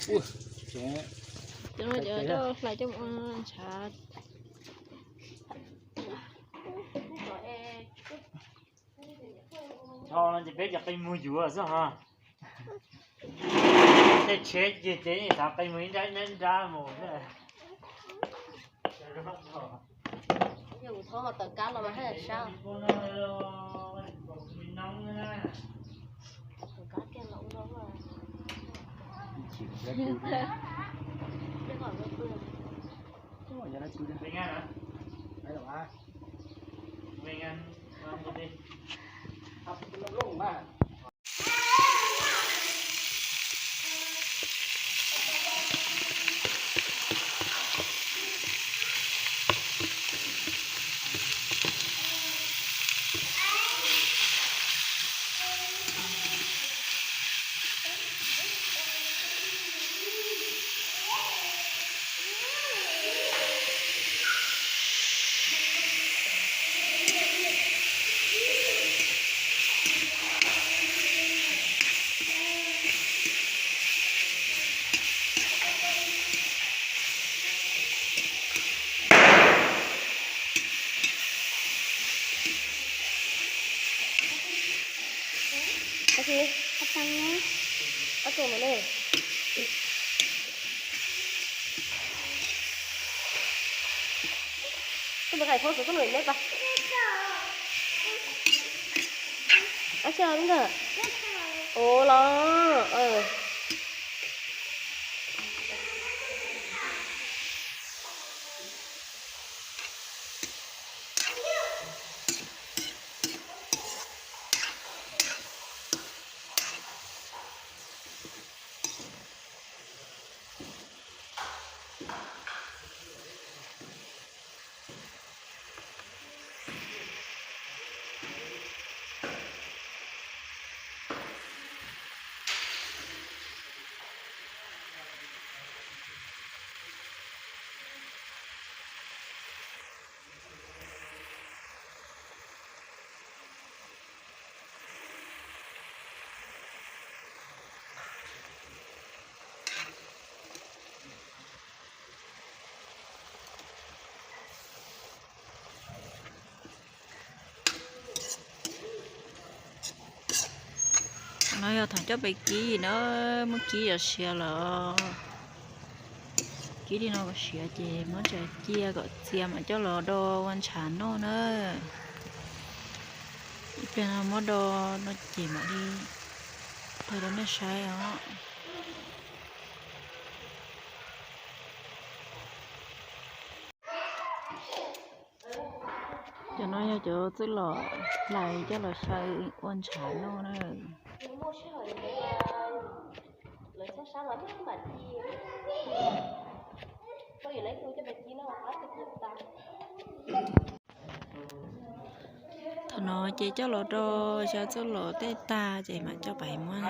Cov no cov hlais coj mus ua ntshav. Tho no ces peb cov qe muag yuav xwb ho. Tej tsheb ces ces xav qe muag ib nrab ib nrab mus. Yog kuv thov tawm kab los mas haj yam sab. Tawm kab kiag los ua. Tab sis, tab tus no ne. Koj mus qais phob xwb koj mus neb pas. Ab xyov ntag. Ua los. No yog thaum coj pem kib na, muab kib yov siav los, kib li no kom siav ces muab tsa cia kom txias mam coj los do ua ntshav noj na. Ib pliag no muab do no ces mam li thaij rau nej saib os. Cov no yog cov txwj lom hlais coj los xyaw ua ntshav noj na. Thaum no ces coj los rau xyaw txwj lom tej tag ces mam coj pais muab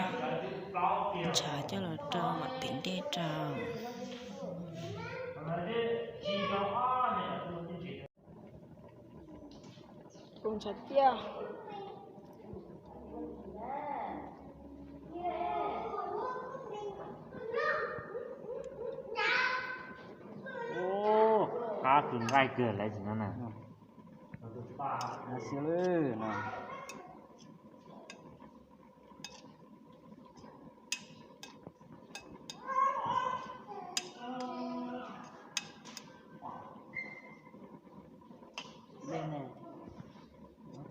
ntshav coj los rau mam tev dej rau. Ntshav tiaj. Qab kawg nqaij kawg lawm no na.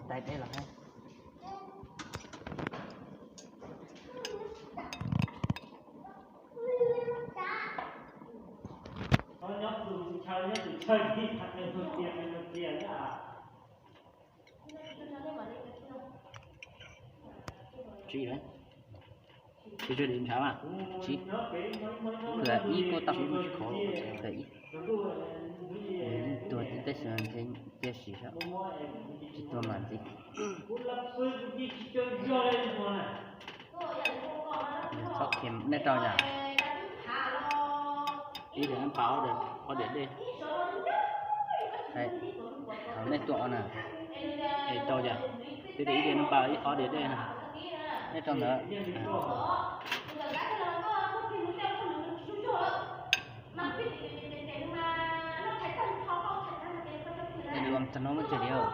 Tais dej los hab. Tsis, tsis, tsis ntshav mas tsis, ib kuj tau ib tsis khov, ib tuag tib teb xwb cia sim sab, tsis tuag mas ntxiv. Txhob khem nej rau yam. Ib diav npaj ob diav dej. Thaum nej tuaj ua na, es rau yam, twb ib diav npaj ob diav dej na, nej rau ntawd. Tam no muaj tsawg diav?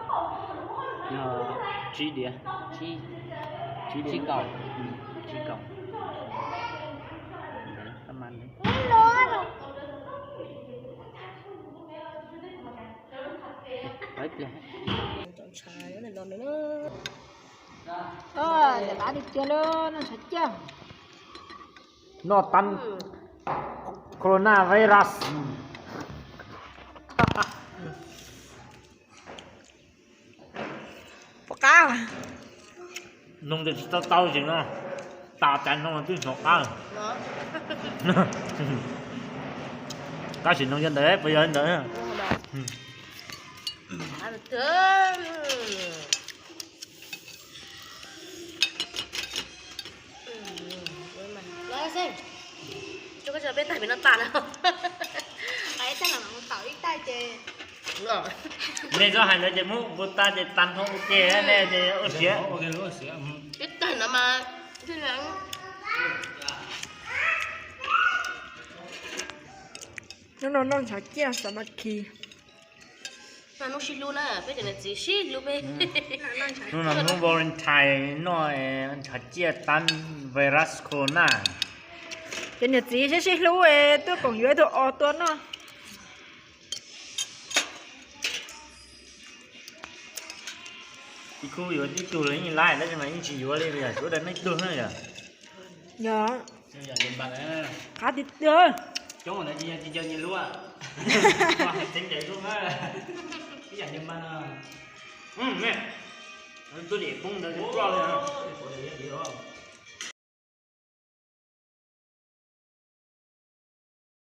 Yog tsib diav. Tsib, tsib kaum. Tsib kaum. Tab mas Noj tag coronavirus. Pom qab. Noog ces tsis tau tau ces no, tas tas no twb hnov qab. Tab sis noog yog ntawd puas yog ntawd? Peb tais pem no tas na. Ib tais los mus tom ib tais ces. Nej txhob hais ntawd ces muab ua tas ces tas nrho ua ke ne ces ua siav. Ib tais no mas. Hnub no noj ntshav ciaj xav mas khi. Hnub sib hlub na, peb cov niam txiv sib hlub peb. Hnub no hnub Valentine noj ntshav ciaj tab virus corona. Cov niam txiv sib sib hlub es tuaj koom yuav ib tug os tua noj. Ib khub yuav ib tug los yeej lab tab sis mas yeej tsis yuav li, yog suav daws nej tug na yog. Yog. Qab tiag tiag. Coob ntawd tsis yog nyias lub. Tseeb ncaim lub na. Ib yam nyias mas no. Tuaj dim poob ntawd coj li.